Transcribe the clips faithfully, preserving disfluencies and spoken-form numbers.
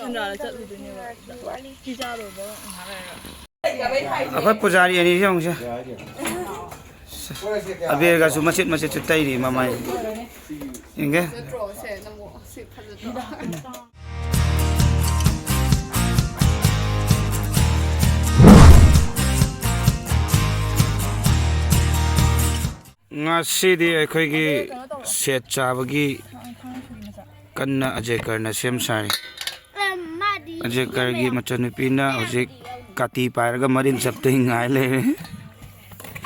ꯁꯦꯟꯗ꯭ꯔꯥꯗ ꯆꯠꯂꯨꯗꯣꯏꯅꯦꯕ꯫ ꯆꯤ ꯆꯥꯔꯨꯕ ꯉꯥꯏꯍꯥꯛ ꯂꯩꯔꯒ꯫ ꯑꯩꯈꯣꯏ ꯄꯨꯖꯥꯔꯤ ꯑꯅꯤꯁꯤ ꯌꯦꯡꯉꯨꯁꯦ꯫ ꯑꯕꯦꯔꯒꯁꯨ ꯃꯆꯦꯠ ꯃꯆꯦꯠꯁꯨ ꯇꯩꯔꯤ ꯃꯃꯥꯏ꯫ ꯌꯦꯡꯒꯦ꯫ ꯅꯠꯇ꯭ꯔꯣ? ꯁꯦ, ꯅꯪꯕꯨ ꯁꯤ ꯐꯖꯗ꯭ꯔꯣ? ꯉꯁꯤꯗꯤ ꯑꯩꯈꯣꯏꯒꯤ ꯁꯦꯠ ꯆꯥꯕꯒꯤ ꯀꯟꯅ ꯑꯖꯦꯀꯔꯅ ꯁꯦꯝ ꯁꯥꯔꯤ꯫ ꯑꯖꯦꯀꯔꯒꯤ ꯃꯆꯟꯅꯨꯄꯤꯅ ꯍꯧꯖꯤꯛ ꯀꯥꯇꯤ ꯄꯥꯏꯔꯒ ꯃꯔꯤꯟ ꯆꯞꯇꯣꯏ ꯉꯥꯏ ꯂꯩꯔꯦ꯫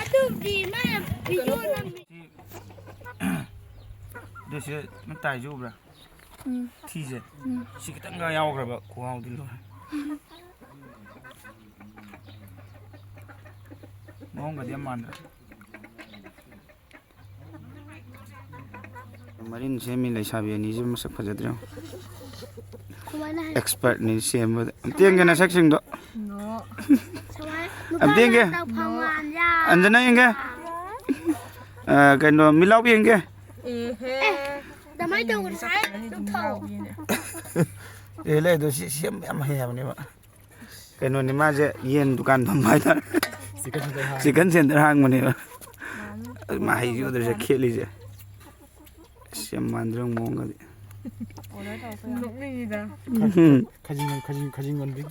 ꯑꯗꯨꯕꯨꯗꯤ ꯃꯥꯅ ꯚꯤꯗꯤꯑꯣ ꯅꯝꯃꯤ꯫ ꯑꯗꯨ ꯁꯤꯗ ꯃꯇꯥꯏꯁꯦ ꯎꯕ꯭ꯔꯥ? ꯎꯝ꯫ ꯊꯤꯁꯦ꯫ ꯎꯝ꯫ ꯁꯤ ꯈꯤꯇꯪꯒ ꯌꯥꯎꯈ꯭ꯔꯕ ꯈꯨꯍꯥꯎꯗꯤ ꯂꯣꯏꯔꯦ꯫ ꯃꯑꯣꯡꯒꯗꯤ ꯌꯥꯝ ꯃꯥꯟꯗ꯭ꯔꯥ? ꯃꯔꯤꯟ ꯁꯦꯝꯃꯤ ꯂꯩꯁꯥꯕꯤ ꯑꯅꯤꯁꯤ ꯃꯁꯛ ꯐꯖꯗ꯭ꯔꯦ꯫ ꯀꯃꯥꯏꯅ ꯍꯥꯏ? ꯑꯦꯛꯁꯄꯔꯠꯅꯤ ꯁꯦꯝꯕꯗ꯫ ꯑꯝꯇ ꯌꯦꯡꯒꯦ ꯅꯁꯛꯁꯤꯡꯗꯣ꯫ ꯅꯣ꯫ ꯁꯨꯃꯥꯏꯅ ꯑꯝꯇ ꯌꯦꯡꯒꯦ꯫ ꯅꯨꯄꯥ ꯃꯆꯥ ꯐꯪꯉꯥꯟ ꯌꯥ꯫ ꯑꯟꯖꯅꯥ ꯌꯦꯡꯒꯦ꯫ ꯑ, ꯀꯩꯅꯣ, ꯃꯤꯠꯂꯥꯎꯕꯤ ꯌꯦꯡꯒꯦ꯫ ꯑꯦꯍꯦ꯫ ꯑꯦ, ꯑꯗꯨꯃꯥꯏꯅ ꯇꯧꯒꯅꯨ ꯍꯥꯏ꯫ ꯂꯧꯊꯣꯛꯑꯣ꯫ ꯑꯦ, ꯂꯩ, ꯑꯗꯨ ꯁꯤ ꯁꯦꯝꯕ ꯌꯥꯝ ꯍꯩ ꯍꯥꯏꯕꯅꯦꯕ꯫ ꯀꯩꯅꯣꯅꯤ ꯃꯥꯁꯦ, ꯌꯦꯟ ꯗꯨꯀꯥꯟ ꯐꯝꯕ ꯍꯥꯏꯇꯥꯔꯦ꯫ ꯆꯤꯛꯀꯟ ꯁꯦꯟꯇꯔ ꯍꯥꯡꯕꯅꯦꯕ꯫ ꯑꯗꯨ ꯃꯥ ꯍꯩꯁꯨ ꯎꯗ꯭ꯔꯁꯦ ꯈꯦꯠꯂꯤꯁꯦ꯫ ꯑꯁ, ꯌꯥꯝ ꯃꯥꯟꯗ꯭ꯔꯦ ꯃꯑꯣꯡꯒꯗꯤ꯫ ꯅꯣꯛꯅꯤꯡꯉꯤꯗ꯫ ꯎꯝ꯫ ꯈꯖꯤꯡ, ꯈꯖꯤꯡ, ꯈꯖꯤꯡ ꯑꯣꯟꯕꯤ꯫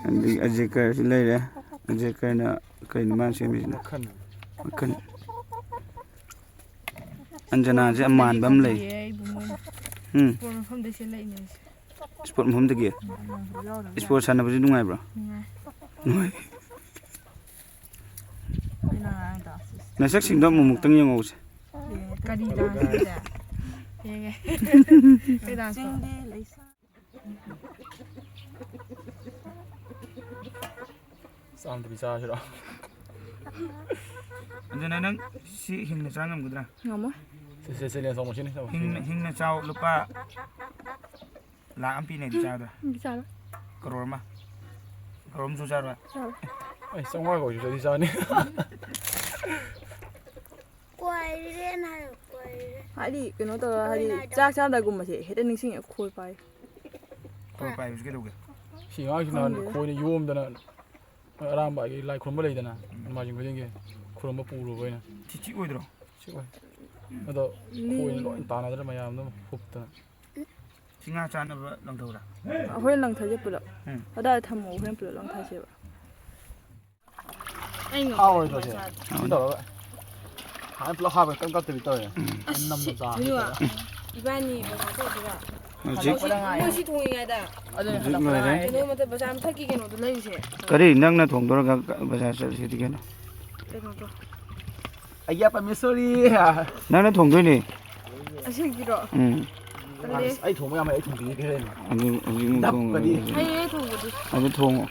ꯑꯗꯒꯤ ꯑꯖꯦꯀꯔꯁꯨ ꯂꯩꯔꯦ꯫ ꯑꯖꯦꯀꯔꯅ ꯀꯩꯅꯣ ꯃꯥꯅ ꯁꯦꯝꯃꯤꯁꯤꯅ? ꯃꯈꯟ꯫ ꯃꯈꯟ꯫ ꯑꯟꯖꯅꯥꯁꯦ ꯌꯥꯝ ꯃꯥꯟꯕ ꯑꯃ ꯂꯩ꯫ ꯀꯥꯞꯄꯤꯌꯦ ꯑꯩꯕꯨ ꯃꯣꯏꯅ꯫ ꯎꯝ꯫ ꯏꯁꯄꯣꯔꯠ ꯃꯐꯝꯗꯩ ꯁꯦꯠꯂꯛꯏꯅꯦ ꯑꯩꯁꯦ꯫ ꯏꯁꯄꯣꯔꯠ ꯃꯐꯝꯗꯒꯤ? ꯎꯝ, ꯌꯥꯎꯗꯕ ꯏꯁꯄꯣꯔꯠ ꯁꯥꯟꯅꯕꯁꯤ ꯅꯨꯡꯉꯥꯏꯕ꯭ꯔꯣ? ꯅꯨꯡꯉꯥꯏ꯫ ꯅꯨꯡꯉꯥꯏ꯫ ꯑꯩꯅ ꯉꯔꯥꯡ ꯗꯥꯟꯁ ꯅꯁꯛꯁꯤꯡꯗꯣ ꯑꯃꯨꯛꯃꯨꯛꯇꯪ ꯌꯦꯡꯍꯧꯁꯦ꯫ ꯀꯔꯤ ꯗꯥꯟꯁꯅꯣꯁꯦ? ꯌꯦꯡꯒꯦ꯫ ꯀꯩ ꯗꯥꯟꯁꯅꯣ? ꯆꯤꯡꯗꯤ ꯂꯩꯁꯥ꯫ ꯆꯥꯝꯗꯕꯤ ꯆꯥꯁꯤꯔꯣ? ꯑꯗꯨꯅ ꯅꯪ ꯁꯤ ꯍꯤꯡꯅ ꯆꯥ ꯉꯝꯒꯗ꯭ꯔꯥ? ꯉꯝꯃꯣꯏ꯫ ꯁꯦ, ꯁꯦ, ꯁꯦ, ꯂꯦꯟ ꯆꯥꯎ, ꯃꯁꯤꯅꯤ, ꯆꯥꯎ, ꯍꯤꯡꯅ, ꯃꯁꯤꯅꯤ꯫ ꯍꯤꯡꯅ ꯆꯥꯎ, ꯂꯨꯄꯥ ꯂꯥꯛ ꯑꯃ ꯄꯤꯅꯦ ꯑꯗꯨ ꯆꯥꯗ꯭ꯔꯥ? ꯎꯝ, ꯆꯥꯔꯣꯏ꯫ ꯀꯔꯣꯔ ꯑꯃ? ꯀꯔꯣꯔ ꯑꯃꯁꯨ ꯆꯥꯔꯣꯏ? ꯆꯥꯔꯣꯏ꯫ ꯑꯩ ꯆꯥꯝꯃꯉꯥ ꯀꯧꯏꯁꯨ ꯆꯥꯗꯤ ꯆꯥꯅꯤ꯫ ꯀꯣꯏꯔꯦꯅ ꯍꯥꯏꯌꯣ, ꯀꯣꯏꯔꯦ꯫ ꯍꯥꯏꯗꯤ ꯀꯩꯅꯣ ꯇꯧꯔ, ꯍꯥꯏꯗꯤ ꯆꯥꯛ ꯆꯥꯝꯗꯥꯏꯒꯨꯝꯕꯁꯦ ꯍꯦꯛꯇ ꯅꯤꯡꯁꯤꯡꯉꯦ, ꯈꯣꯏ ꯄꯥꯏ꯫ ꯈꯣꯏ ꯄꯥꯏꯕꯁꯤ ꯀꯩꯗꯧꯒꯦ? ꯁꯤ ꯑꯉꯥꯡꯁꯤ ꯅꯍꯥꯟ ꯈꯪꯗꯦ꯫ ꯈꯣꯏꯅ ꯌꯣꯝꯗꯅ ꯑꯔꯥꯝꯕꯥꯏꯒꯤ ꯂꯥꯏ ꯈꯨꯔꯨꯝꯕ ꯂꯩꯗꯅ, ꯎꯝ꯫ ꯅꯣꯡꯃꯥꯏꯖꯤꯡ ꯈꯨꯗꯤꯡꯒꯤ ꯈꯨꯔꯨꯝꯕ ꯄꯨꯔꯨꯕ ꯑꯩꯅ꯫ ꯁꯤ ꯆꯤꯛ ꯑꯣꯏꯗ꯭ꯔꯣ? ꯆꯤꯛ ꯑꯣꯏ꯫ ꯑꯗꯣ ꯂꯤ- ꯈꯣꯏꯅ ꯂꯣꯏ ꯇꯥꯟꯅꯗꯅ ꯃꯌꯥꯝꯗꯣ ꯍꯨꯞꯇꯅ꯫ ꯁꯤ ꯉꯥ ꯆꯥꯅꯕ ꯂꯪꯊꯧꯔꯥ? ꯍꯣꯔꯦꯟ ꯂꯪꯊꯁꯦ ꯄꯨꯂꯞ꯫ ꯎꯝ꯫ ꯑꯗꯥꯏꯗ ꯊꯝꯃꯣ, ꯍꯣꯔꯦꯟ ꯄꯨꯂꯞ ꯂꯪꯊꯁꯦꯕ꯫ ꯑꯩ ꯉꯝꯃꯣꯏ ꯍꯥꯎꯔꯣꯏꯗ꯭ꯔꯣ ꯁꯤ? ꯃꯁꯥꯗꯤ꯫ ꯁꯤ ꯇꯧꯔꯒ ꯍꯥꯟꯅ ꯄꯨꯂꯞ ꯍꯥꯞꯄ ꯀꯟ ꯀꯠꯇꯕꯤ ꯇꯧꯔꯦ꯫ ꯑꯁ, ꯅꯝꯅ ꯁꯤ, ꯆꯥꯕ ꯀꯩꯅꯣ, ꯇꯧꯔꯦ꯫ ꯏꯕꯥꯅꯤ ꯀꯩꯅꯣ ꯇꯧꯁꯤꯔꯥ? ꯍꯧꯖꯤꯛ ꯃꯣꯏ ꯁꯤ ꯊꯣꯡꯉꯤꯉꯩꯗ ꯍꯧꯖꯤꯛ ꯂꯣꯏꯔꯦ꯫ ꯀꯩꯅꯣ ꯃꯊꯛ ꯕꯖꯥꯔ ꯃꯊꯛꯀꯤ ꯀꯩꯅꯣꯗꯣ ꯂꯩꯔꯨꯁꯦ꯫ ꯀꯔꯤ? ꯅꯪꯅ ꯊꯣꯡꯗꯣꯏꯔꯒ ꯕꯖꯥꯔ ꯆꯠꯂꯁꯤꯗꯤ ꯀꯩꯅꯣ? ꯀꯩꯅꯣꯗꯣ꯫ ꯑꯩꯌꯥ ꯄꯔꯃꯦꯁꯣꯔꯤ꯫ ꯅꯪꯅ ꯊꯣꯡꯗꯣꯏꯅꯦ꯫ ꯑꯁꯦꯡꯀꯤꯔꯣ? ꯎꯝ꯫ ꯇꯜꯂꯦ꯫ ꯑꯁ, ꯑꯩ ꯊꯣꯡꯕ ꯌꯥꯝ ꯍꯩ, ꯑꯩ ꯊꯣꯡꯕꯤꯒꯦ ꯀꯩ ꯍꯥꯏꯅꯣ? ꯑꯗꯨ ꯍꯧꯖꯤꯛ ꯑꯃꯨꯛ ꯊꯣꯡꯉꯣ꯫ ꯗꯞꯀꯗꯤ꯫ ꯍꯩꯌꯦ ꯊꯣꯡꯕꯗꯤ꯫ ꯑꯗꯨ ꯊꯣꯡꯉꯣ꯫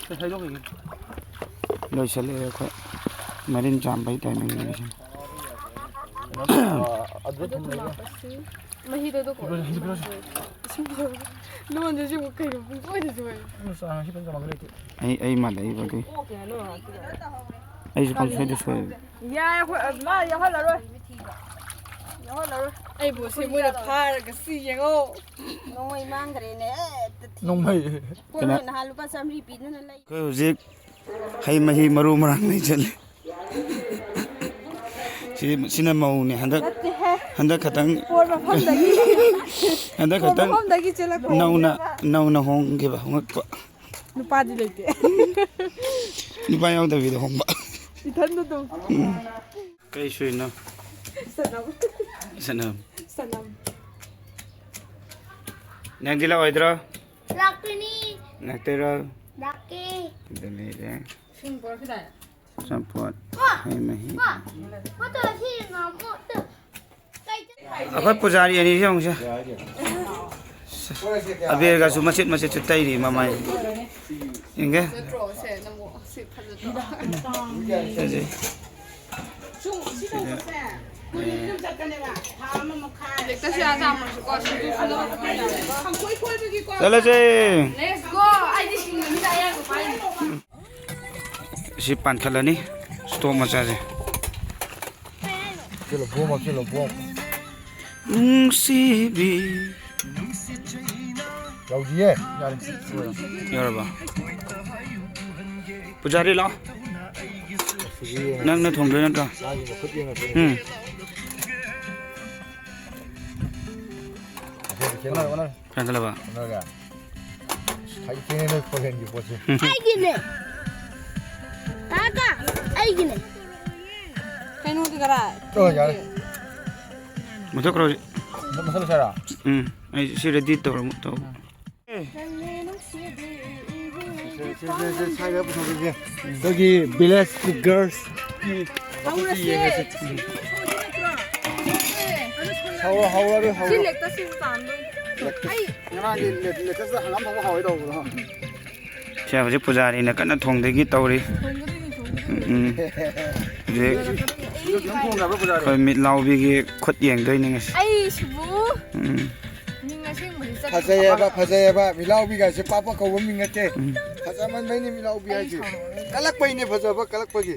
ꯀꯩ ꯍꯥꯏꯗꯣꯛꯈꯤꯒꯦ? ꯂꯣꯏꯁꯤꯜꯂꯛꯑꯦ ꯑꯩꯈꯣꯏ꯫ ꯃꯔꯤꯟ ꯆꯥꯝꯕꯒꯤ timing ꯂꯣꯏꯁꯤꯜꯂꯦ꯫ ꯀꯩꯅꯣ, ꯑ, ꯑꯗꯨꯗ ꯑꯗꯨ ꯊꯝꯃꯦ꯫ ꯊꯨꯝ ꯍꯥꯞꯄꯁꯤ꯫ ꯃꯍꯤꯗꯣ ꯑꯗꯨ ꯄꯤꯔꯣꯅꯦ, ꯍꯧꯖꯤꯛ ꯄꯤꯔꯣꯅꯦ꯫ ꯏꯁꯤꯡ ꯄꯤꯔꯣꯅꯦ꯫ ꯂꯣꯟꯗꯁꯨ ꯑꯃꯨꯛ ꯀꯩꯅꯣ ꯄꯨꯡꯁꯣꯏꯗ ꯁꯣꯏ꯫ ꯏꯁꯤꯡ ꯆꯥ-, ꯏꯁꯤꯡ ꯆꯥꯝꯃꯒ ꯂꯩꯇꯦ꯫ ꯑꯩ, ꯑꯩ ꯃꯥꯜꯂꯦ, ꯑꯩ ꯃꯥꯜꯂꯦ꯫ ꯑꯩꯁꯨ ꯄꯪꯁꯣꯏꯗ ꯁꯣꯏ꯫ ꯌꯥꯏ, ꯑꯩꯈꯣꯏ, ꯑ, ꯃꯥ ꯌꯥꯎꯍꯜꯂꯔꯣꯏ꯫ ꯌꯥꯎꯍꯜꯂꯔꯣꯏ꯫ ꯑꯩꯕꯨ ꯁꯤ ꯃꯣꯏꯅ ꯐꯥꯔꯒ ꯁꯤ ꯌꯦꯡꯉꯣ꯫ ꯅꯣꯡꯃꯩ ꯃꯥꯡꯈ꯭ꯔꯦꯅꯦ꯫ ꯅꯣꯡꯃꯩ꯫ ꯀꯣꯟꯅ ꯀꯅꯥ? ꯅꯍꯥꯟ ꯂꯨꯄꯥ ꯆꯥꯝꯃꯔꯤ ꯄꯤꯗꯅ ꯂꯩ꯫ ꯑꯩꯈꯣꯏ ꯍꯧꯖꯤꯛ ꯍꯩ ꯃꯍꯤ ꯃꯔꯨ ꯃꯔꯥꯡ ꯂꯩ ꯆꯠꯂꯤ꯫ ꯁꯤ, ꯁꯤꯅ ꯃꯧꯅꯦ ꯍꯟꯗꯛ꯫ ꯅꯠꯇꯦꯍꯦ꯫ ꯍꯟꯗꯛ ꯈꯛꯇꯪ꯫ ꯁ꯭ꯄꯣꯔꯠ ꯃꯐꯝꯗꯒꯤ꯫ ꯍꯟꯗꯛ ꯁ꯭ꯄꯣꯔꯠ ꯈꯛꯇꯪ ꯃꯐꯝꯗꯒꯤ ꯆꯦꯜꯂꯛꯄ ꯅꯧꯅ, ꯍꯧꯅꯦꯕ꯫ ꯅꯧꯅ ꯍꯣꯡꯈꯤꯕ, ꯍꯣꯡꯉꯛꯄ꯫ ꯅꯨꯄꯥꯗꯤ ꯂꯩꯇꯦ꯫ ꯅꯨꯄꯥ ꯌꯥꯎꯗꯕꯤꯗ ꯍꯣꯡꯕ꯫ ꯏꯊꯟꯗ ꯑꯗꯨꯝ꯫ ꯎꯝ꯫ ꯀꯩ ꯁꯨꯏꯅꯣ? ꯁꯅꯝ꯫ ꯁꯅꯝ꯫ ꯁꯅꯝ꯫ ꯅꯪꯗꯤ ꯂꯥꯛꯑꯣꯏꯗ꯭ꯔꯣ? ꯂꯥꯛꯇꯣꯏꯅꯤ꯫ ꯂꯥꯛꯇꯣꯏꯔꯣ? ꯂꯥꯛꯀꯦ꯫ ꯑꯗꯨꯅꯤ, ꯌꯦꯡ꯫ ꯁꯤꯡ ꯄꯨꯔꯛꯈꯤꯗꯥꯏ? ꯆꯝꯐꯨꯠ, ꯍꯩ ꯃꯍꯤ꯫ ꯄꯥ, ꯄꯥ, ꯇꯧꯔ ꯁꯤ ꯉꯥꯃꯨ-, ꯇ-, ꯀꯩ-, ꯑꯩꯈꯣꯏ ꯄꯨꯖꯥꯔꯤ ꯑꯅꯤꯁꯤ ꯌꯦꯡꯉꯨꯁꯦ꯫ ꯑꯕꯦꯔꯒꯁꯨ ꯃꯆꯦꯠ ꯃꯆꯦꯠꯁꯨ ꯇꯩꯔꯤ ꯃꯃꯥꯏ꯫ ꯌꯦꯡꯒꯦ꯫ ꯐꯖꯗ꯭ꯔꯣ? ꯁꯦ, ꯅꯪꯕꯨ ꯁꯤ ꯐꯖꯗ꯭ꯔꯣ? ꯐꯖꯩ꯫ ꯁꯨꯝ, ꯁꯤ ꯇꯧꯕꯁꯦ, ꯀꯨꯏꯅ ꯑꯗꯨꯝ ꯆꯠꯀꯅꯦꯕ, ꯊꯥ ꯑꯃ ꯃꯈꯥꯏ꯫ ꯍꯧꯖꯤꯛꯇ ꯁꯤ ꯑꯆꯥꯄꯣꯠꯁꯨꯀꯣ, ꯁꯤꯡꯖꯨꯁꯨ ꯂꯧꯔꯒ ꯌꯥꯔꯦꯀꯣ꯫ ꯈꯪꯀꯣꯏ ꯀꯣꯏꯕꯒꯤꯀꯣ꯫ ꯆꯠꯂꯁꯦ꯫ Let's go! ꯑꯩꯗꯤ ꯁꯤꯡꯖꯨꯁꯤꯗ ꯑꯌꯥꯏꯕ ꯄꯥꯏꯅꯤ꯫ ꯁꯤ ꯄꯥꯟꯈꯠꯂꯅꯤ, stove ꯃꯆꯥꯁꯦ꯫ Kilo bomb, kilo bomb. ꯅꯨꯡꯁꯤꯕꯤ꯫ ꯌꯧꯗꯤꯌꯦ꯫ ꯌꯥꯔꯦ꯫ ꯌꯧꯔꯕ? ꯄꯨꯖꯥꯔꯤ ꯂꯥꯛꯑꯣ꯫ ꯁꯤꯗꯤ ꯌꯦꯡꯉꯁꯤ꯫ ꯅꯪꯅ ꯊꯣꯡꯗꯣꯏ ꯅꯠꯇ꯭ꯔꯣ? ꯃꯥꯒꯤ ꯃꯈꯨꯠ ꯌꯦꯡꯉꯁꯤ꯫ ꯎꯝ꯫ ꯃꯈꯨꯠ ꯌꯦꯡꯉꯁꯤ꯫ ꯀꯅꯥ ꯈꯜꯂꯕ? ꯀꯅꯥꯒ? ꯍꯩꯇꯦꯅꯦ ꯅꯣꯏ ꯐꯣꯔꯦꯟꯒꯤ ꯄꯣꯠꯁꯦ꯫ ꯑꯩꯒꯤꯅꯦ꯫ ꯇꯥꯀꯥ, ꯑꯩꯒꯤꯅꯦ꯫ ꯀꯩꯅꯣꯗꯤ ꯀꯔꯥꯏ? ꯑꯣ, ꯌꯥꯔꯦ꯫ ꯃꯨꯊꯠꯈ꯭ꯔꯣ ꯍꯧꯖꯤꯛ꯫ ꯃꯨꯊꯠꯂꯁꯦ ꯍꯥꯏꯔꯣ? ꯎꯝ, ꯑꯩ ꯁꯤ ready ꯇꯧꯔ ꯑꯃꯨꯛ ꯇꯧ꯫ ꯁꯦ, ꯁꯦ, ꯁꯦ, ꯁ꯭ꯋꯥꯏꯗ ꯄꯨꯊꯣꯛꯈꯤꯒꯦ꯫ ꯑꯩꯈꯣꯏꯒꯤ village girls ꯀꯤ ꯃꯈꯨꯠꯁꯤ ꯌꯦꯡꯉꯁꯤ꯫ ꯍꯧꯔꯣ, ꯍꯧꯔꯣ, ꯍꯧꯔꯣ꯫ ꯁꯤ ꯂꯦꯛꯇꯁ ꯁꯤ ꯆꯥꯝꯗꯣꯏꯅꯦ꯫ ꯂꯦꯛꯇꯁ꯫ ꯑꯩ ꯉꯔꯥꯡꯒꯤ ꯂꯦ-, ꯂꯦꯛꯇꯁꯇ ꯍꯪꯒꯥꯝ ꯊꯣꯡꯕ ꯍꯥꯎꯋꯦ ꯇꯧꯕꯗꯣ꯫ ꯁꯦ, ꯍꯧꯖꯤꯛ ꯄꯨꯖꯥꯔꯤꯅ ꯀꯟꯅ ꯊꯣꯡꯗꯣꯏꯒꯤ ꯇꯧꯔꯤ꯫ ꯊꯣꯡꯒꯗꯣꯏꯅꯤ, ꯊꯣꯡꯒꯗꯣꯏꯅꯤ꯫ ꯎꯝ, ꯎꯝ꯫ ꯍꯧꯖꯤꯛ ꯈꯤꯇꯪ ꯊꯣꯡꯗꯕ꯭ꯔꯣ ꯄꯨꯖꯥꯔꯤ? ꯑꯩꯈꯣꯏ ꯃꯤꯠ ꯂꯥꯎꯕꯤꯒꯤ ꯈꯨꯠ ꯌꯦꯡꯗꯣꯏꯅꯤ ꯉꯁꯤ꯫ ꯑꯩꯁꯤꯕꯨ ꯎꯝ꯫ ꯃꯤꯡ ꯑꯁꯦꯡꯕꯗꯤ ꯆꯠꯇꯦ꯫ ꯐꯖꯩꯌꯦꯕ, ꯐꯖꯩꯌꯦꯕ꯫ ꯃꯤꯠꯂꯥꯎꯕꯤꯒꯥꯏꯁꯦ ꯄꯥꯛ ꯄꯥꯛ ꯀꯧꯕ ꯃꯤꯡ ꯅꯠꯇꯦ꯫ ꯎꯝ꯫ ꯐꯖꯃꯟꯕꯩꯅꯦ ꯃꯤꯠꯂꯥꯎꯕꯤ ꯍꯥꯏꯁꯦ꯫ ꯀꯜꯂꯛꯄꯩꯅꯦ ꯐꯖꯕ, ꯀꯜꯂꯛꯄꯒꯤ꯫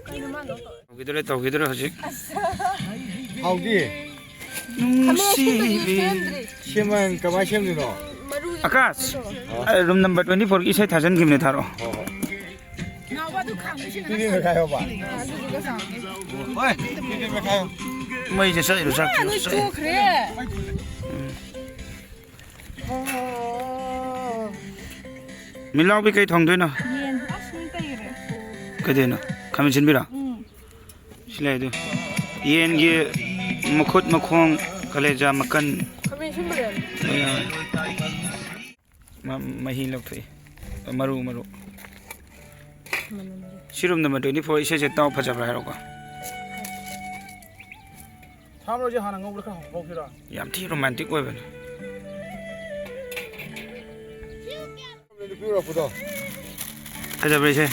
ꯀꯩꯅꯣ ꯃꯥꯅ ꯇꯧ-, ꯇꯧꯈꯤꯗꯣꯔꯦ, ꯇꯧꯈꯤꯗꯣꯔꯦ ꯍꯧꯖꯤꯛ꯫ ꯍꯥꯎꯗꯤ? ꯈꯥꯃꯦꯟ ꯑꯁꯤꯟꯕꯗꯨꯁꯨ ꯅꯨꯡꯁꯤꯕꯤ꯫ ꯁꯦꯝꯗ꯭ꯔꯤ꯫ ꯁꯦꯝꯃ ꯀꯃꯥꯏꯅ ꯁꯦꯝꯗꯣꯏꯅꯣ? ꯃꯔꯨꯁꯦ ꯑꯀꯥꯁ, ꯇꯧꯔꯣ꯫ ꯑ, room number twenty four ꯒꯤ ꯏꯁꯩ ꯊꯥꯖꯤꯟꯈꯤꯕꯅꯦ, ꯊꯥꯔꯛꯑꯣ꯫ ꯍꯣꯏ, ꯍꯣꯏ꯫ ꯇꯨꯗꯤ ꯃꯦꯈꯥꯏꯌꯣꯕ꯫ ꯑꯗꯨꯗꯨꯒ ꯆꯥꯎꯅꯤ꯫ ꯍꯣꯏ, ꯇꯨꯗꯤ ꯃꯦꯈꯥꯏꯌꯣ꯫ ꯃꯩꯁꯦ ꯆꯠꯂꯤꯔꯣ, ꯆꯥꯛ ꯏꯃꯥ, ꯅꯣꯏ ꯆꯠꯂꯤ? ꯇꯣꯛꯈ꯭ꯔꯦ꯫ ꯃꯤꯠꯂꯥꯎꯕꯤ ꯀꯩ ꯊꯣꯡꯗꯣꯏꯅꯣ? ꯌꯦꯟ꯫ ꯑꯁ, ꯃꯤ ꯇꯩꯈ꯭ꯔꯦ꯫ ꯀꯩꯗꯩꯅꯣ? ꯈꯥꯃꯦꯟ ꯁꯤꯟꯕꯤꯔꯣ? ꯎꯝ꯫ ꯁꯤ ꯂꯩ ꯑꯗꯨ꯫ ꯌꯦꯟꯒꯤ ꯃꯈꯨꯠ, ꯃꯈꯣꯡ, ꯀꯂꯦꯖꯥ, ꯃꯀꯟ꯫ ꯈꯥꯃꯦꯟ ꯁꯤꯟꯕ ꯂꯩꯔꯝꯃꯦ꯫ ꯂꯣꯏ ꯌꯥꯎꯔꯦ꯫ ꯃ-, ꯃꯍꯤ ꯂꯧꯊꯣꯛꯏ꯫ ꯃꯔꯨ, ꯃꯔꯨ꯫ ꯃꯅꯝꯁꯦ꯫ ꯁꯤ room number twenty four ꯏꯁꯩꯁꯦ ꯇꯥꯎ ꯐꯖꯕ꯭ꯔꯥ ꯍꯥꯏꯔꯣꯀꯣ꯫ ꯊꯥꯝꯔꯣꯏꯁꯦ ꯍꯥꯟꯅ ꯉꯧꯕ꯭ꯔꯥ ꯈꯔ ꯍꯥꯟꯅ ꯉꯧꯁꯤꯔꯥ? ꯌꯥꯝ ꯊꯤ romantic ꯑꯣꯏꯕꯅꯦ꯫ ꯅꯨꯄꯤ ꯎꯔꯛꯄꯗꯣ꯫ ꯐꯖꯕ꯭ꯔꯥ ꯏꯁꯩ?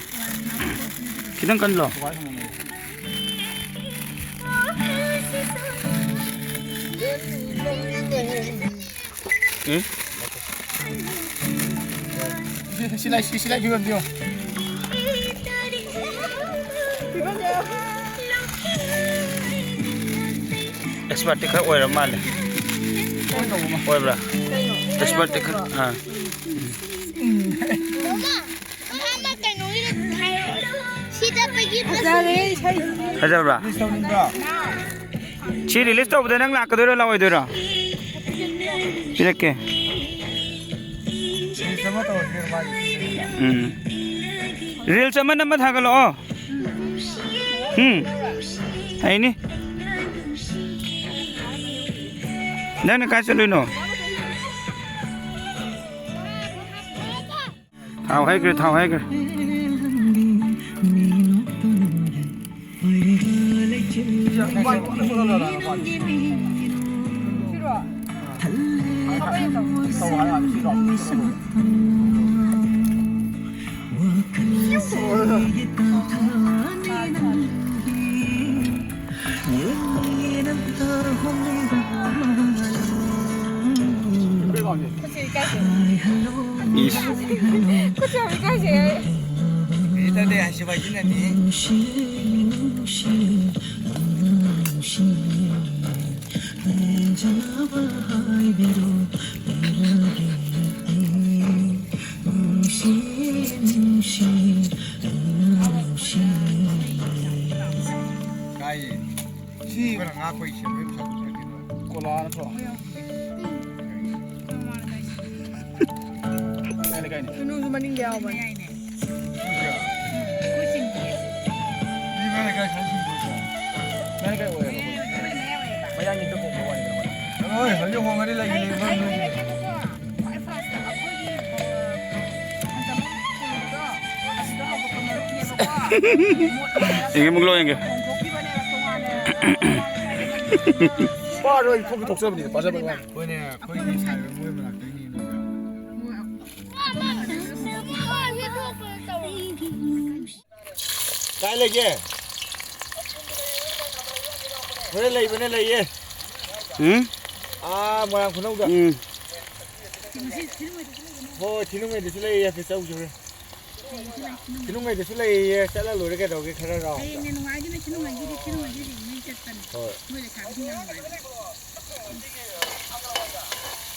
ꯈꯤꯇꯪ ꯀꯟꯂꯣ꯫ ꯑꯦ? ꯁꯤ, ꯁꯤ ꯂꯥꯏ, ꯁꯤ, ꯁꯤ ꯂꯥꯏ ꯐꯤꯕꯝꯗꯤ ꯌꯦꯡꯉꯣ꯫ ꯐꯤꯕꯝ ꯌꯦꯡꯉꯣ꯫ ꯑꯦꯛꯁꯄꯔꯠꯇꯤ ꯈꯔ ꯑꯣꯏꯔ ꯃꯥꯜꯂꯦ꯫ ꯑꯣꯏꯕ꯭ꯔꯥ? ꯑꯦꯛꯁꯄꯔꯠꯇꯤ ꯈꯔ, ꯑꯥ꯫ ꯐꯖꯕ꯭ꯔꯥ? ꯁꯤ ꯔꯤꯂꯤꯁ ꯇꯧꯕꯗ ꯅꯪ ꯂꯥꯛꯀꯗꯣꯏꯔꯣ, ꯂꯥꯛꯑꯣꯏꯗꯣꯏꯔꯣ? ꯄꯤꯔꯛꯀꯦ꯫ ꯎꯝ꯫ ꯔꯤꯜꯁ ꯑꯃ ꯅꯝꯃ ꯊꯥꯒꯠꯂꯛꯑꯣ꯫ ꯎꯝ꯫ ꯍꯩꯅꯤ꯫ ꯅꯪꯅ ꯀꯥꯏ ꯆꯠꯂꯨꯏꯅꯣ? ꯊꯥꯎ ꯍꯩꯈ꯭ꯔꯦ, ꯊꯥꯎ ꯍꯩꯈ꯭ꯔꯦ꯫ ꯏꯁ꯫ ꯀꯥꯏꯌꯦ꯫ ꯁꯤ ꯑꯩꯈꯣꯏꯅ ꯉꯥ ꯀꯣꯏ ꯁꯦꯝꯕꯒꯤ ꯄꯩꯁꯥ ꯄꯨꯊꯣꯛꯑꯦ ꯀꯩꯅꯣ꯫ ꯀꯣꯂꯥ ꯅꯠꯇ꯭ꯔꯣ? ꯀꯥꯏꯅꯦ, ꯀꯥꯏꯅꯦ꯫ ꯁꯨꯅꯨꯁꯨ ꯃꯅꯤꯡꯗ ꯌꯥꯎꯕꯅꯦ꯫ ꯁꯨꯅꯨꯁꯦ? ꯃꯤ ꯃꯥꯅ ꯀꯥꯏ ꯁꯥꯏ ꯁꯨꯅꯨꯁꯦ? ꯃꯥꯅ ꯀꯥꯏ ꯑꯣꯏꯌꯦꯕ? ꯃꯌꯥꯏ ꯃꯤꯠꯇ ꯄꯣꯛꯄ ꯋꯥꯅꯤꯗ꯫ ꯍꯣꯏ, ꯍꯧꯖꯤꯛ ꯍꯣꯡꯉꯗꯤ ꯂꯩꯒꯅꯤ꯫ ꯌꯦꯡꯒꯦ, ꯑꯃꯨꯛ ꯂꯧ ꯌꯦꯡꯒꯦ꯫ ꯄꯥꯔꯣꯏ, ꯊꯣꯛꯀꯤ ꯊꯣꯛꯆꯕꯅꯤ, ꯄꯥꯖꯕ ꯋꯥꯅꯤ꯫ ꯍꯣꯏꯅꯦ, ꯑꯩꯈꯣꯏꯒꯤ ꯁꯥꯏꯕ ꯃꯣꯏ ꯃꯅꯥꯛꯇꯒꯤꯅꯦ꯫ ꯀꯥꯏ ꯂꯩꯒꯦ? ꯍꯣꯔꯦꯟ ꯂꯩꯕꯅꯦ, ꯂꯩꯌꯦ꯫ ꯎꯝ? ꯑꯥ, ꯃꯣꯏꯔꯥꯡ ꯈꯨꯅꯧꯗ꯫ ꯎꯝ꯫ ꯍꯣꯏ, ꯊꯤꯅꯨꯡꯒꯩꯗꯁꯨ ꯂꯩꯌꯦ, ꯍꯥꯏꯐꯦꯠ ꯆꯧꯁꯤ ꯍꯣꯔꯦꯟ꯫ ꯊꯤꯅꯨꯡꯒꯩꯗꯁꯨ ꯂꯩꯌꯦ, ꯆꯠꯂ ꯂꯣꯏꯔꯦ ꯀꯩꯗꯧꯒꯦ, ꯈꯔ ꯔꯥꯎꯟꯗ꯫ ꯍꯌꯦꯡꯅꯦ ꯅꯨꯡꯉꯥꯏꯗꯣꯏꯅꯦ, ꯊꯤꯅꯨꯡꯒꯩꯒꯤꯗꯤ, ꯊꯤꯅꯨꯡꯒꯩꯒꯤꯗꯤ ꯃꯩ ꯆꯠꯄꯅꯦ꯫ ꯍꯣꯏ꯫ ꯃꯣꯏ ꯂꯩꯁꯥꯕꯤꯁꯤꯡ ꯌꯥꯝ ꯅꯨꯡꯉꯥꯏꯕꯅꯦ꯫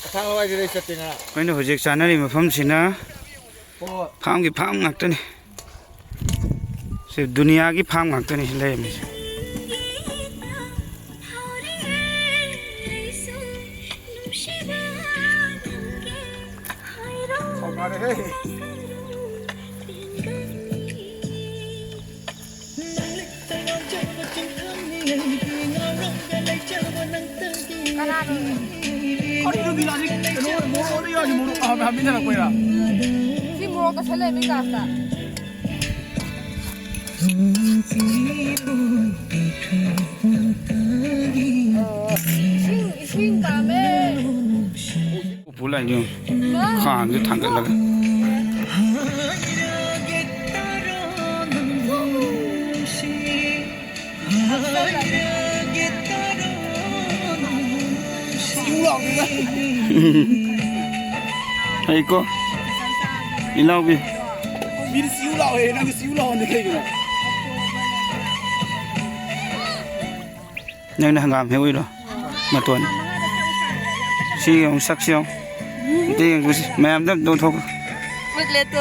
ꯑꯁꯥꯡ ꯍꯋꯥꯏꯗꯤ ꯂꯩ ꯆꯠꯇꯦ ꯉꯔꯥꯡ꯫ ꯑꯩꯈꯣꯏꯅ ꯍꯧꯖꯤꯛ ꯆꯥꯅꯔꯤꯕ ꯃꯐꯝꯁꯤꯅ ꯍꯣꯏ꯫ ꯐꯥꯝꯒꯤ ꯐꯥꯝ ꯉꯥꯛꯇꯅꯤ꯫ ꯁꯤ ꯗꯨꯅꯤꯌꯥꯒꯤ ꯐꯥꯝ ꯉꯥꯛꯇꯅꯤ ꯁꯤ ꯂꯩꯔꯝꯃꯤꯁꯦ꯫ ꯀꯅꯥꯅꯣ? ꯀꯔꯤꯅꯣ ꯕꯤꯂꯥꯁꯤ? ꯀꯩꯅꯣ, ꯃꯣꯔꯣꯛ ꯑꯣꯟꯅ ꯌꯥꯎꯔꯤꯁꯤ, ꯃꯣꯔꯣꯛ ꯍꯥꯞ-, ꯍꯥꯞꯃꯤꯟꯅꯔꯛꯄꯩꯔꯥ? ꯁꯤ ꯃꯣꯔꯣꯛ ꯇꯧꯁꯜꯂꯦ ꯃꯤ ꯒ꯭ꯂꯥꯁꯇ꯫ ꯏꯁꯤꯡ, ꯏꯁꯤꯡ ꯀꯥꯝꯃꯦ꯫ ꯎꯄꯨ ꯂꯥꯛꯏꯅꯦ ꯌꯦꯡꯉꯨ꯫ ꯈꯥꯡꯁꯦ ꯊꯥꯡꯒꯠꯂꯒ꯫ ꯍꯩꯀꯣ ꯏꯅꯥꯎꯕꯤ꯫ ꯃꯤꯗꯤ ꯁꯤꯎ ꯂꯥꯎꯋꯦ, ꯅꯪꯗꯤ ꯁꯤꯎ ꯂꯥꯎꯍꯟꯗꯦ ꯀꯩꯒꯤꯅꯣ? ꯅꯪꯅ ꯍꯪꯒꯥꯝ ꯍꯦꯛꯎꯏꯔꯣ? ꯃꯇꯣꯟ꯫ ꯁꯤ ꯌꯦꯡꯉꯨ, ꯁꯛꯁꯤ ꯌꯦꯡꯉꯨ꯫ ꯑꯝꯇ ꯌꯦꯡꯉꯨꯁꯤ꯫ ꯃꯌꯥꯝꯗ ꯑꯝꯇ ꯑꯣꯟꯊꯣꯛꯈꯣ꯫ ꯃꯨꯠꯂꯦ ꯇꯨ꯫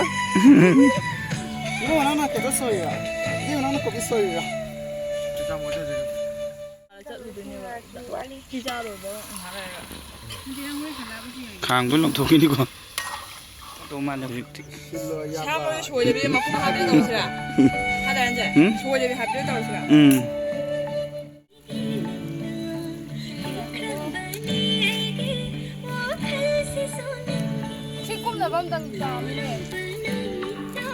ꯏꯕꯨꯡꯉꯣ, ꯅꯪꯅ ꯀꯩꯅꯣ ꯁꯣꯏꯔꯤꯔꯣ? ꯏꯕꯨꯡꯉꯣ, ꯅꯪꯅ ꯀꯣꯐꯤ ꯁꯣꯏꯔꯤꯔꯣ? ꯈꯥꯡꯗꯣ ꯂꯧꯊꯣꯛꯈꯤꯅꯤꯀꯣ꯫ ꯇꯧ ꯃꯥꯜꯂꯦ ꯍꯧꯖꯤꯛꯇꯤ꯫ ꯁꯥꯕꯅ ꯁꯣꯏꯗꯕꯤ ꯃꯄꯨꯝ ꯍꯥꯞꯄꯤꯗꯣ ꯇꯧꯔꯁꯤꯔꯥ? ꯍꯥꯏꯔꯛꯑꯣꯅꯦ꯫ ꯎꯝ? ꯁꯣꯏꯗꯕꯤ ꯍꯥꯞꯄꯤꯗꯣ ꯇꯧꯔꯁꯤꯔꯥ? ꯎꯝ꯫ ꯁꯤ ꯀꯨꯝꯅꯕ ꯑꯝꯇꯪ ꯆꯥꯎꯅꯦ꯫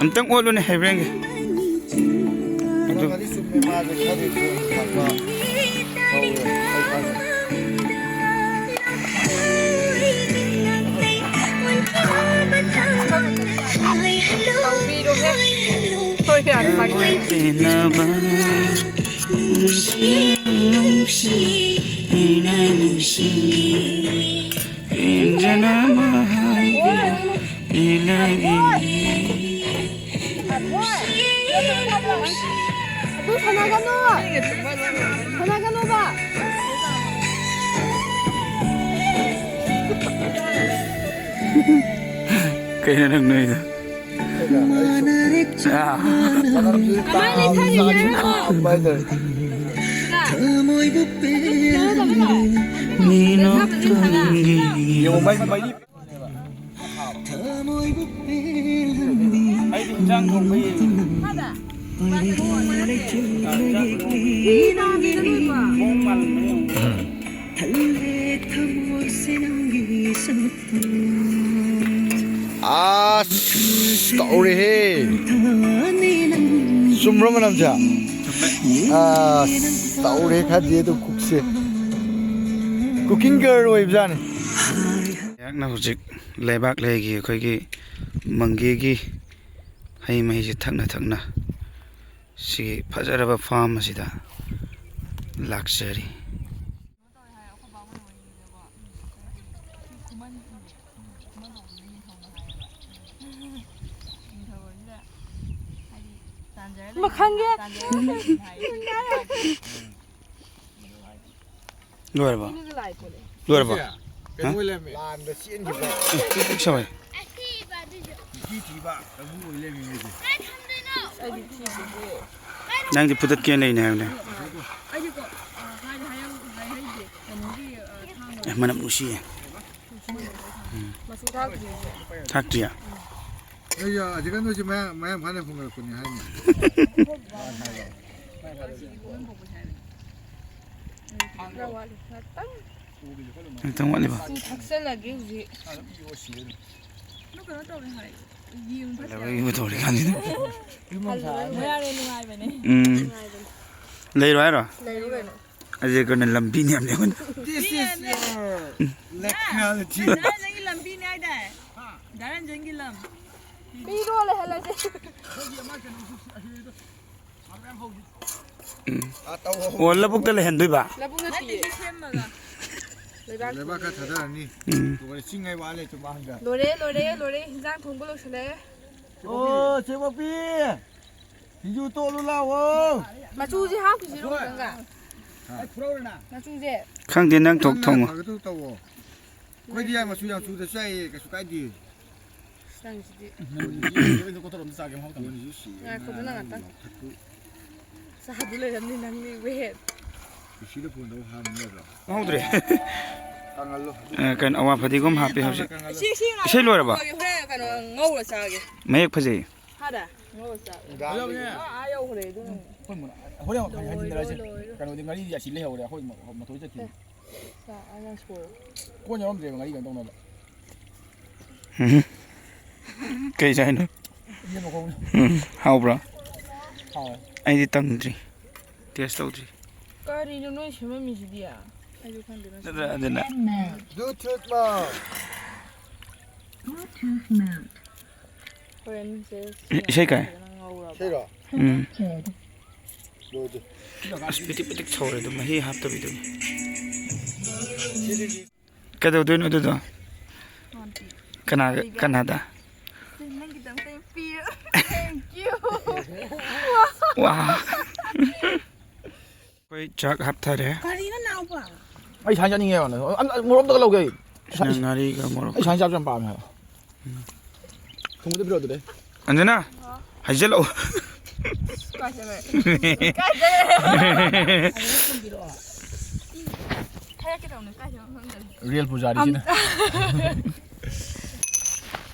ꯑꯝꯇꯪ ꯑꯣꯠꯂꯨꯅꯦ ꯍꯩꯕ꯭ꯔꯦꯡꯒꯤ꯫ ꯑꯗꯨ ꯈꯔꯗꯤ ꯆꯨꯝꯃꯦ, ꯃꯥꯁꯦ ꯈꯔꯗꯤ ꯊꯛꯄ ꯍꯧꯔꯦ, ꯑꯩ ꯈꯪꯉꯦ꯫ ꯇꯧꯕꯤꯔꯣꯍꯦ꯫ ꯍꯣꯏ, ꯌꯥꯔꯦ, ꯐꯔꯦ꯫ ꯄꯦꯟꯅꯕ ꯅꯨꯡꯁꯤ, ꯅꯨꯡꯁꯤ, ꯑꯩꯅ ꯅꯨꯡꯁꯤ꯫ ꯄꯦꯟꯖꯅꯕ ꯍꯥꯏꯕꯤꯌꯨ, ꯄꯦꯜꯂꯒꯦ꯫ ꯁꯥꯟꯅꯒꯅꯨ! ꯁꯥꯟꯅꯒꯅꯣꯕ! ꯀꯩꯅꯣ ꯅꯪ ꯅꯣꯏꯗꯣ? ꯑꯥ꯫ ꯀꯃꯥꯏꯅ ꯂꯩꯊꯔꯤꯅꯣ ꯍꯥꯏꯕꯀꯣ? ꯀꯃꯥꯏꯅ ꯇꯧꯔꯤ? ꯀꯅꯥ? ꯀꯩꯅꯣ ꯇꯧꯕ꯭ꯔꯣ? ꯃꯤꯅꯣꯛꯇꯪꯒꯤ ꯌꯦꯡꯉꯣ, ꯃꯩ, ꯃꯩ꯫ ꯑꯩꯗꯤ ꯏꯟꯖꯥꯡ ꯊꯣꯡꯕ ꯌꯦꯡꯉꯤ꯫ ꯑꯁ, ꯇꯧꯔꯦꯍꯦ꯫ ꯆꯨꯝꯕ꯭ꯔꯣ ꯃꯅꯝꯁꯦ? ꯑꯁ, ꯇꯧꯔꯦ ꯈꯔꯗꯤ ꯑꯗꯨ ꯀꯨꯛꯁꯦ꯫ Cooking girl ꯑꯣꯏꯕꯖꯥꯠꯅꯤ꯫ ꯑꯩꯍꯥꯛꯅ ꯍꯧꯖꯤꯛ ꯂꯩꯕꯥꯛ ꯂꯩꯒꯤ ꯑꯩꯈꯣꯏꯒꯤ ꯃꯪꯒꯦꯒꯤ ꯍꯩ ꯃꯍꯤꯁꯦ ꯊꯛꯅ ꯊꯛꯅ ꯁꯤꯒꯤ ꯐꯖꯔꯕ farm ꯑꯁꯤꯗ ꯂꯥꯛꯆꯔꯤ꯫ ꯃꯈꯪꯒꯦ꯫ ꯂꯣꯏꯔꯕꯣ? ꯂꯣꯏꯔꯕꯣ? ꯀꯩꯅꯣ ꯑꯣꯏ ꯂꯩꯔꯝꯃꯦ꯫ ꯂꯥꯟꯗ ꯆꯦꯟꯈꯤꯕ꯫ ꯑꯦ, ꯄꯤꯛ ꯄꯤꯛ ꯁꯧꯋꯦ꯫ ꯅꯨꯄꯤ ꯊꯤꯕ ꯀꯥꯡꯕꯨ ꯑꯣꯏ ꯂꯩꯔꯝꯃꯦ ꯃꯣꯏꯁꯦ꯫ ꯅꯪꯗꯤ ꯐꯨꯗꯠꯀꯦꯅ ꯂꯩꯅꯦ ꯍꯥꯏꯕꯅꯦ꯫ ꯑꯦ, ꯃꯅꯝ ꯅꯨꯡꯁꯤꯌꯦ꯫ ꯊꯥꯛꯇ꯭ꯔꯤꯌꯦ? ꯑꯩ, ꯑ, ꯍꯧꯖꯤꯛꯀꯥꯟ ꯅꯣꯏꯁꯦ ꯃꯌꯥꯡ, ꯃꯌꯥꯡ ꯐꯥꯅ ꯍꯣꯡꯒꯠꯂꯛꯄꯅꯤ ꯍꯥꯏꯅꯤ꯫ ꯈꯔ ꯋꯥꯠꯂꯤ, ꯈꯔꯇꯪ꯫ ꯈꯤꯇꯪ ꯋꯥꯠꯂꯤꯕ? ꯁꯤ ꯊꯛꯆꯜꯂꯒꯦ ꯍꯧꯖꯤꯛ꯫ ꯑꯗꯨ ꯀꯩꯅꯣ ꯇꯧꯔꯦ ꯍꯥꯏ꯫ ꯌꯦꯡꯕ ꯐꯠꯇꯦ ꯍꯥꯏ꯫ ꯂꯣꯏꯕ ꯇꯧꯔꯤ ꯀꯥꯟꯁꯤꯗ꯫ ꯃꯣꯏꯔꯥꯡꯅ ꯅꯨꯡꯉꯥꯏꯕꯅꯦ꯫ ꯎꯝ꯫ ꯅꯨꯡꯉꯥꯏꯕꯅꯦ꯫ ꯂꯩꯔꯣ ꯍꯥꯏꯔꯣ? ꯂꯩꯔꯣ ꯀꯩꯅꯣ꯫ ꯑꯖꯦ ꯀꯣꯟꯅ ꯂꯝꯕꯤꯅꯦ ꯌꯥꯝ ꯌꯥꯎꯕꯅꯤ꯫ This is your locality. ꯗꯥ ꯔꯟꯖꯟꯒꯤ ꯂꯝꯕꯤꯅꯦ ꯍꯥꯏꯗꯥꯏ? ꯗꯥ ꯔꯟꯖꯟꯒꯤ ꯂꯝ꯫ ꯄꯤꯔꯣ ꯂꯩꯍꯜꯂꯁꯦ꯫ ꯎꯝ꯫ ꯑꯣ, ꯂꯧꯕꯨꯛꯇ ꯂꯩꯍꯟꯗꯣꯏꯕ? ꯂꯧꯕꯨꯛ ꯅꯠꯇꯤꯌꯦ꯫ ꯅꯠꯇꯦ, ꯁꯤ ꯁꯦꯝꯃꯒ꯫ ꯂꯩꯕꯥꯛ ꯂꯩꯕꯥꯛ ꯈꯔ ꯊꯥꯗꯔꯅꯤ꯫ ꯎꯝ꯫ ꯑꯗꯨꯒ ꯆꯤꯡ ꯍꯥꯏ ꯋꯥ ꯂꯩꯇ꯭ꯔꯣ ꯃꯥꯡꯗ? ꯂꯣꯏꯔꯦ, ꯂꯣꯏꯔꯦ, ꯂꯣꯏꯔꯦ꯫ ꯍꯤꯟꯖꯥꯡ ꯊꯣꯡꯕ ꯂꯣꯏꯁꯜꯂꯦ꯫ ꯑꯣ, ꯆꯦ ꯄꯣꯄꯤ! ꯁꯤꯡꯖꯨ ꯇꯣꯠꯂꯨ ꯂꯥꯛꯑꯣ꯫ ꯃꯆꯨꯁꯦ ꯍꯥꯞꯈꯤꯁꯤꯔꯣ ꯈꯤꯇꯪꯒ? ꯃꯆꯨꯁꯦ꯫ ꯈꯪꯗꯦ, ꯅꯪ ꯊꯣꯛ ꯅꯪꯅ ꯊꯣꯡꯉꯣ꯫ ꯐꯒꯗꯧ ꯇꯧꯋꯣ꯫ ꯑꯩꯈꯣꯏꯗꯤ ꯌꯥꯏ, ꯃꯆꯨ ꯌꯥꯝ ꯆꯨꯗ꯭ꯔꯁꯨ ꯌꯥꯏꯌꯦ, ꯀꯩꯁꯨ ꯀꯥꯏꯗꯦ꯫ ꯑꯁ, ꯅꯪꯁꯤꯗꯤ꯫ ꯅꯪꯒꯤꯁꯨ ꯁꯤꯔꯦ꯫ ꯉꯥꯏꯈꯣ, ꯑꯗꯨꯅ ꯉꯥꯛꯇꯪ꯫ ꯆꯥꯗꯨ ꯂꯩꯔꯝꯅꯤ ꯅꯪꯗꯤ, ꯋꯦꯠ꯫ ꯀꯨꯁꯤꯗ ꯐꯣꯟ ꯇꯧ ꯍꯥꯟꯅ ꯅꯠꯇ꯭ꯔꯣ? ꯈꯪꯍꯧꯗ꯭ꯔꯦ꯫ ꯀꯪꯍꯜꯂꯣ꯫ ꯑ, ꯀꯩꯅꯣ, ꯑꯋꯥ ꯐꯗꯤꯒꯣꯝ ꯍꯥꯞꯄꯦ ꯍꯧꯖꯤꯛ꯫ ꯁꯤ, ꯁꯤ ꯉꯥꯛꯇꯪ ꯏꯁꯩ ꯂꯣꯏꯔꯕ? ꯍꯣꯔꯦꯟ ꯀꯩꯅꯣ ꯉꯧꯔ ꯆꯥꯒꯦ꯫ ꯃꯌꯦꯛ ꯐꯖꯩ꯫ ꯍꯥꯗ? ꯉꯧꯔ ꯆꯥꯒꯦ꯫ ꯅꯨꯡꯗꯥꯡꯗꯒꯤ꯫ ꯑꯥ, ꯑꯥ ꯌꯧꯈ꯭ꯔꯦ ꯑꯗꯨꯅꯅꯦ꯫ ꯑꯩꯈꯣꯏ ꯃꯨꯟ-, ꯍꯣꯔꯦꯟ ꯑꯃꯨꯛ ꯍꯟꯖꯤꯟꯅꯔꯁꯤ꯫ ꯂꯣꯏꯔꯦ, ꯂꯣꯏꯔꯦ꯫ ꯀꯩꯅꯣꯗꯤ ꯉꯥꯔꯤꯗꯤ ꯑꯁꯤ ꯂꯩꯍꯧꯔꯦ꯫ ꯑꯩꯈꯣꯏ ꯃ-, ꯃꯊꯣꯏ ꯆꯠꯈꯤꯕꯅꯤ꯫ ꯆꯥ-, ꯑꯥ, ꯅꯪ ꯁꯣꯏꯔꯣ꯫ ꯀꯣꯟ ꯌꯥꯎꯔꯝꯗ꯭ꯔꯦꯕ ꯉꯥꯔꯤ ꯀꯩꯅꯣ ꯇꯧꯅꯕ꯫ ꯎꯝ꯫ ꯀꯩ ꯆꯥꯏꯅꯣ? ꯌꯦꯟ ꯃꯈꯣꯡ꯫ ꯎꯝ, ꯍꯥꯎꯕ꯭ꯔꯣ? ꯍꯥꯎꯋꯦ꯫ ꯑꯩꯗꯤ ꯇꯪꯗ꯭ꯔꯤ꯫ ꯇꯦꯁ ꯇꯧꯗ꯭ꯔꯤ꯫ ꯀꯔꯤꯅꯣ ꯅꯣꯏ ꯁꯦꯝꯃꯝꯃꯤꯁꯤꯗꯤ? ꯑꯩꯁꯨ ꯈꯪꯗꯦ ꯅꯣꯏ ꯅꯠꯇ꯭ꯔ-, ꯁꯦꯝꯃꯝꯃꯤꯁꯤꯗꯤ꯫ ꯑꯗꯨꯅ Bluetooth mode꯫ ꯍꯣꯔꯦꯟꯁꯦ ꯏꯁꯩ ꯀꯥꯏ? ꯐꯖꯅ ꯉꯧꯔꯕ꯫ ꯏꯁꯩꯔꯣ? ꯎꯝ꯫ ꯂꯣꯏꯗꯦ꯫ ꯑꯁ, ꯄꯤꯇꯤꯛ ꯄꯤꯇꯤꯛ ꯁꯧꯔꯦ ꯑꯗꯨꯝ, ꯃꯍꯤ ꯍꯥꯞꯇꯕꯤꯗꯨꯅꯤ꯫ ꯀꯩꯗꯧꯗꯣꯏꯅꯣ ꯑꯗꯨꯗꯣ? ꯀꯅꯥꯒ, ꯀꯅꯥꯗ? ꯅꯪꯒꯤꯗꯃꯛꯇ ꯄꯤꯌꯨ꯫ Thank you꯫ ꯋꯥ꯫ ꯑꯩꯈꯣꯏ ꯆꯥꯛ ꯍꯥꯞꯊꯔꯦ꯫ ꯀꯔꯤꯅꯣ ꯅꯥꯎꯕ? ꯑꯩ ꯁꯥꯏꯟ ꯆꯥꯅꯤꯡꯉꯦ ꯍꯥꯏꯕ꯫ ꯑ, ꯑ, ꯃꯣꯔꯣꯛ ꯑꯝꯇꯒ ꯂꯧꯒꯦ ꯑꯩ꯫ ꯁꯤꯅ ꯉꯥꯔꯤꯒ ꯃꯣꯔꯣꯛ꯫ ꯑꯩ ꯁꯥꯏꯟ ꯆꯥꯕꯁꯦ ꯌꯥꯝ ꯄꯥꯝꯃꯦ ꯍꯥꯏꯕ꯫ ꯎꯝ꯫ ꯊꯨꯝꯒꯗ ꯄꯤꯔꯛꯑꯣ ꯑꯗꯨꯗꯤ꯫ ꯑꯟꯖꯅꯥ, ꯍꯥꯏꯖꯜꯂꯛꯑꯣ꯫ ꯀꯥꯏ ꯆꯠꯈ꯭ꯔꯦ? ꯀꯥꯏ ꯆꯠꯈ꯭ꯔꯦ? ꯊꯥꯏꯔꯛꯀꯦ ꯇꯧꯅꯦ, ꯀꯥꯏ ꯆꯠꯈ꯭ꯔꯦ ꯈꯪꯗ꯭ꯔꯦ꯫ ꯔꯤꯌꯦꯜ ꯄꯨꯖꯥꯔꯤꯁꯤꯅ꯫ ꯑꯝ-,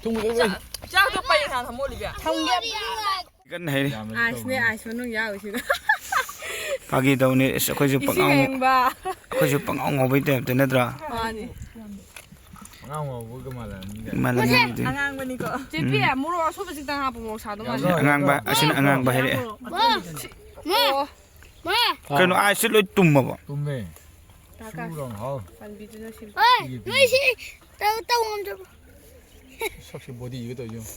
ꯊꯨꯝꯒꯗ ꯆꯥꯛ-, ꯆꯥꯛꯇꯣ ꯄꯩ ꯍꯥꯟꯅ ꯊꯝꯃꯣ, ꯑꯣꯂꯤꯕꯤꯌꯥ꯫ ꯊꯝꯒꯦ꯫ ꯀꯟꯅ ꯍꯩꯔꯤ꯫ ꯑꯥꯏꯁꯅꯦ, ꯑꯥꯏꯁ ꯃꯅꯨꯡ ꯌꯥꯎꯔꯤꯁꯤꯅ꯫ ꯐꯥꯒꯤ ꯇꯧꯅꯤ꯫ ꯑꯁ, ꯑꯩꯈꯣꯏꯁꯨ ꯏꯁꯤꯡ ꯄꯪꯉꯥꯎ-, ꯑꯌꯤꯡꯕ꯫ ꯑꯩꯈꯣꯏꯁꯨ ꯄꯪꯉꯥꯎ ꯉꯥꯎꯕꯩ ꯇꯥꯏꯞꯇ ꯅꯠꯇ꯭ꯔꯥ? ꯃꯥꯅꯤ꯫ ꯑꯉꯥꯡ ꯉꯥꯎꯕꯒ ꯃꯥꯜꯂꯝꯅꯤꯗ꯫ ꯃꯥꯜꯂꯝꯅꯤ ꯑꯗꯨꯗꯤ꯫ ꯑꯉꯥꯡꯕꯅꯤꯀꯣ꯫ ꯆꯦꯄꯤ, ꯎꯝ꯫ ꯃꯣꯔꯣꯛ ꯑꯁꯨꯕꯁꯤꯇꯪ ꯍꯥꯞꯄꯣ, ꯃꯣꯔꯣꯛ ꯁꯥꯗꯧ ꯃꯥꯜꯂꯦ꯫ ꯑꯁꯤꯅ ꯑꯉꯥꯡꯕ, ꯑꯁꯤꯅ ꯑꯉꯥꯡꯕ ꯍꯥꯏꯔꯛꯑꯦ꯫ ꯃꯥ! ꯃꯥ! ꯑꯣ꯫ ꯃꯥ! ꯀꯩꯅꯣ, ꯑꯥꯏꯁꯁꯦ ꯂꯣꯏ ꯇꯨꯝꯃꯕꯣ? ꯇꯨꯝꯃꯦ꯫ ꯇꯥꯀꯥ꯫ ꯁꯨꯔꯣ ꯍꯥꯎ꯫ ꯄꯥꯟꯕꯤꯗꯨꯅ ꯁꯤꯝ-꯫ ꯍꯣꯏ, ꯅꯣꯏ ꯁꯤ ꯇꯧ-, ꯇꯧ ꯉꯝꯗ꯭ꯔꯕꯣ? ꯁꯛꯁꯤ ꯕꯣꯗꯤꯒ ꯇꯧꯔꯤꯁꯦ ꯌꯦꯡꯉꯣ꯫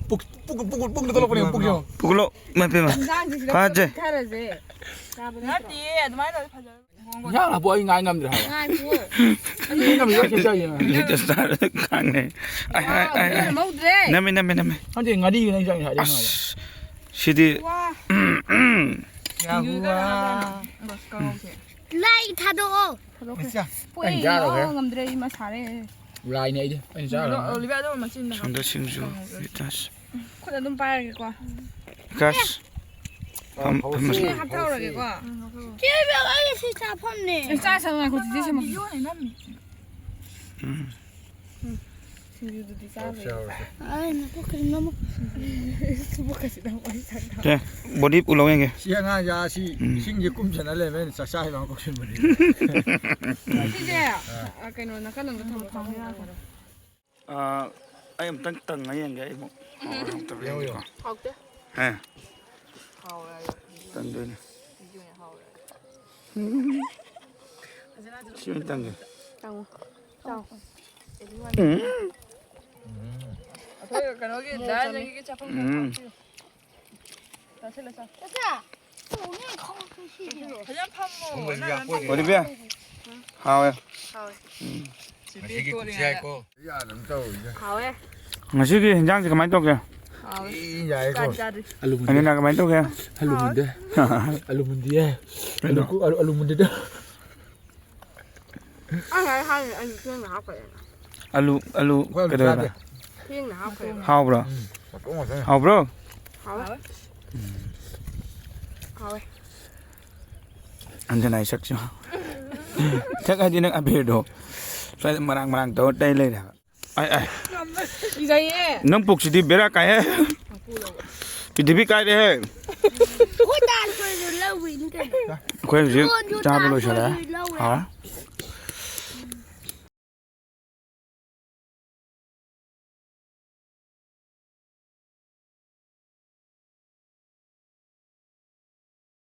ꯄꯨꯛ, ꯄꯨꯛ, ꯄꯨꯛ, ꯄꯨꯛꯇ ꯊꯣꯛꯂꯛꯄꯅꯦ, ꯄꯨꯛ ꯌꯦꯡꯉꯣ꯫ ꯄꯨꯛꯂꯣ, ꯏꯃꯥꯏ ꯄꯦꯝꯃ꯫ ꯏꯟꯖꯥꯡꯁꯤꯡꯁꯤꯗ ꯐꯥꯖꯦ꯫ ꯄꯨꯊꯔꯁꯦ꯫ ꯆꯥꯕ ꯅꯠꯇ꯭ꯔꯣ? ꯅꯠꯇꯤꯌꯦ, ꯑꯗꯨꯃꯥꯏꯅ ꯇꯧꯔꯗꯤ ꯐꯖꯔꯣꯏ꯫ ꯏꯟꯖꯥꯡ ꯂꯥꯛꯄ ꯑꯩ ꯉꯥꯏ ꯉꯝꯗ꯭ꯔꯦ ꯍꯥꯏꯕ꯫ ꯉꯥꯏꯈꯣ꯫ ꯑꯩ ꯉꯝꯗ꯭ꯔꯦ, ꯑꯩ ꯆꯥꯏꯌꯦ꯫ ꯂꯤꯇꯔ ꯆꯥꯔ ꯈꯥꯡꯅꯦ꯫ ꯑꯥꯏ, ꯑꯥꯏ, ꯑꯥꯏ, ꯑꯥꯏ꯫ ꯃꯧꯗ꯭ꯔꯦ꯫ ꯅꯝꯃꯦ, ꯅꯝꯃꯦ, ꯅꯝꯃꯦ꯫ ꯅꯠꯇꯦ, ꯉꯥꯔꯤꯒꯤꯅꯦ ꯑꯩ ꯆꯥꯏꯁꯦ ꯍꯥꯏꯗꯤ ꯑꯁ꯫ ꯉꯥꯏꯕ꯫ ꯁꯤꯗꯤ ꯋꯥ ꯌꯥꯍꯨꯋꯥ꯫ ꯕꯁ ꯀꯥꯎꯁꯦ꯫ ꯂꯥꯏ ꯊꯥꯗꯣꯛꯑꯣ꯫ ꯊꯥꯗꯣꯛꯈ꯭ꯔꯦ꯫ ꯏꯆꯥ, ꯄꯣꯛꯑꯦ ꯑꯩ ꯆꯥꯔꯣꯏꯍꯦ꯫ ꯌꯥꯎ ꯉꯝꯗ꯭ꯔꯦ ꯑꯩ ꯃꯁꯥꯔꯦ꯫ ꯂꯥꯏꯅꯦ ꯑꯩꯗꯤ꯫ ꯑꯩꯅ ꯆꯥꯔꯣꯏ꯫ ꯑꯣꯂꯤꯕꯤꯌꯥ ꯑꯗꯨꯝ ꯃꯆꯤꯟꯗ ꯍꯥꯞꯄꯣ꯫ ꯁꯣꯝꯗ ꯁꯤꯡꯖꯨ ꯕꯤꯇꯥꯁ꯫ ꯈꯨꯠ ꯑꯗꯗꯨꯝ ꯄꯥꯏꯔꯒꯦꯀꯣ꯫ ꯕꯤꯀꯥꯁ꯫ ꯐꯝ- ꯐꯝ- ꯁꯤ ꯍꯥꯞꯊꯧꯔꯒꯦꯀꯣ꯫ ꯆꯦ ꯏꯕꯦꯝ ꯑꯩ ꯁꯤ ꯆꯥꯐꯝꯅꯦ꯫ ꯑꯦ, ꯆꯥ ꯆꯥ ꯉꯥꯏꯈꯣ ꯆꯤꯆꯦ ꯁꯦꯝꯃꯛꯀꯦ꯫ ꯎꯝ꯫ ꯁꯤꯡꯖꯨꯗꯨꯗꯤ ꯆꯥꯕ ꯍꯧꯁꯦ, ꯍꯧꯁꯦ꯫ ꯑꯩ ꯅꯀꯣꯛ ꯀꯔꯤꯅꯣ ꯑꯃ ꯁꯤꯕꯨꯀꯁꯤꯗ ꯋꯥꯔꯤ ꯁꯥꯟꯅ꯫ ꯁꯦ, ꯕꯣꯗꯤ ꯎꯠꯂꯧ ꯌꯦꯡꯒꯦ꯫ ꯁꯤ ꯑꯉꯥꯡꯁꯦ ꯑꯁꯤ ꯎꯝ꯫ ꯏꯁꯤꯡꯁꯦ ꯀꯨꯝꯁꯅ ꯂꯩꯔꯝꯃꯦ꯫ ꯑꯩꯅ ꯆꯥꯛ ꯆꯥ ꯍꯩꯕ ꯑꯃ ꯀꯧꯁꯟꯕꯅꯤ꯫ ꯁꯤꯁꯦ ꯑ, ꯀꯩꯅꯣ ꯅꯥꯀꯟ ꯑꯃꯗ ꯊꯝꯃꯣ ꯊꯝꯃꯣ ꯌꯥꯗ꯭ꯔꯣ? ꯑꯥ, ꯑꯩ ꯑꯝꯇꯪ ꯇꯪꯉ ꯌꯦꯡꯒꯦ ꯑꯩ ꯑꯃꯨꯛ꯫ ꯍꯥꯎꯕ꯭ꯔꯥ ꯍꯥꯎꯇꯕ꯭ꯔꯥ ꯌꯦꯡꯒꯦꯀꯣ꯫ ꯍꯥꯎꯇꯦ꯫ ꯍꯦ, ꯍꯥꯎꯋꯦ꯫ ꯇꯪꯗꯣꯏꯅꯦ꯫ ꯁꯤꯡꯖꯨꯅ ꯍꯥꯎꯋꯦ꯫ ꯁꯤ ꯑꯣꯏꯅ ꯇꯪꯒꯦ꯫ ꯇꯪꯉꯣ꯫ ꯆꯥꯎ꯫ ꯎꯝ꯫ ꯑꯩꯈꯣꯏ ꯀꯩꯅꯣꯒꯤ ꯗꯥꯏꯠ ꯂꯩꯒꯤ ꯆꯥꯐꯝ ꯎꯝ꯫ ꯆꯥꯁꯤꯜꯂꯣ ꯆꯥ꯫ ꯆꯥꯆꯥ꯫ ꯇꯧꯅꯦ ꯈꯣꯡ ꯁꯤꯁꯦ꯫ ꯐꯖꯅ ꯐꯝꯃꯣ꯫ ꯅꯪ ꯌꯥꯝ ꯑꯣꯂꯤꯕꯤꯌꯥ꯫ ꯍꯥꯎꯋꯦ꯫ ꯍꯥꯎꯋꯦ꯫ ꯎꯝ꯫ ꯁꯤꯗꯤ ꯇꯣꯠꯂꯤꯉꯩꯗ꯫ ꯌꯥꯗ ꯑꯗꯨꯝ ꯇꯧꯔꯤꯗ꯫ ꯍꯥꯎꯋꯦ꯫ ꯉꯁꯤꯒꯤ ꯍꯤꯟꯖꯥꯡꯁꯦ ꯀꯃꯥꯏꯅ ꯇꯧꯒꯦ? ꯍꯥꯎꯋꯦ꯫ ꯏ ꯌꯥꯏꯀꯣ꯫ ꯆꯥꯗꯤ ꯆꯥꯗ꯭ꯔꯤ꯫ ꯑꯂꯨ ꯃꯨꯟꯗꯦ꯫ ꯑꯅꯤꯅ ꯀꯃꯥꯏꯅ ꯇꯧꯒꯦ? ꯑꯂꯨ ꯃꯨꯟꯗꯦ꯫ ꯀꯩꯅꯣ? ꯑꯂꯨ ꯀꯨ- ꯑꯂꯨ- ꯑꯂꯨ ꯃꯨꯟꯗꯦꯗ꯫ ꯑꯩ ꯉꯁꯥꯏ ꯍꯥꯏꯔꯤ ꯑꯩ ꯊꯦꯡꯅ ꯍꯥꯞꯈ꯭ꯔꯦ꯫ ꯑꯂꯨ ꯑꯂꯨ ꯑꯩꯈꯣꯏ ꯑꯂꯨ ꯀꯩꯗꯧꯋꯦꯕ? ꯆꯥꯗꯦ꯫ ꯊꯦꯡꯅ ꯍꯥꯞꯈ꯭ꯔꯦ꯫ ꯍꯥꯎꯕ꯭ꯔꯣ? ꯎꯝ꯫ ꯃꯇꯣꯡ ꯉꯥꯛꯇꯅꯦ꯫ ꯍꯥꯎꯕ꯭ꯔꯣ? ꯍꯥꯎꯋꯦ꯫ ꯍꯥꯎꯋꯦ꯫ ꯑꯟꯖꯅꯥꯏ ꯁꯛꯁꯨ꯫ ꯁꯛ ꯍꯥꯏꯗꯤ ꯅꯪ ꯑꯕꯦꯔꯗꯣ ꯁ꯭ꯋꯥꯏꯗ ꯃꯔꯥꯡ ꯃꯔꯥꯡ ꯇꯧꯔ ꯇꯩ ꯂꯩꯔꯦ ꯍꯥꯏꯕ꯫ ꯑꯥꯏ ꯑꯥꯏ꯫ ꯀꯤꯖꯩꯌꯦ꯫ ꯅꯪ ꯄꯨꯛꯁꯤꯗꯤ ꯕꯦꯔꯥ ꯀꯥꯏꯍꯦ꯫ ꯄ꯭ꯔꯤꯊꯤꯕꯤ ꯀꯥꯏꯔꯦꯍꯦ꯫ ꯑꯩꯈꯣꯏ ꯗꯥꯟꯁ ꯑꯣꯏꯅ ꯂꯧꯋꯤꯅꯦ ꯀꯩꯅꯣ꯫ ꯑꯩꯈꯣꯏ ꯍꯧꯖꯤꯛ ꯆꯥꯕ ꯂꯣꯏꯁꯜꯂꯦ꯫ ꯍꯥꯎꯔꯦ꯫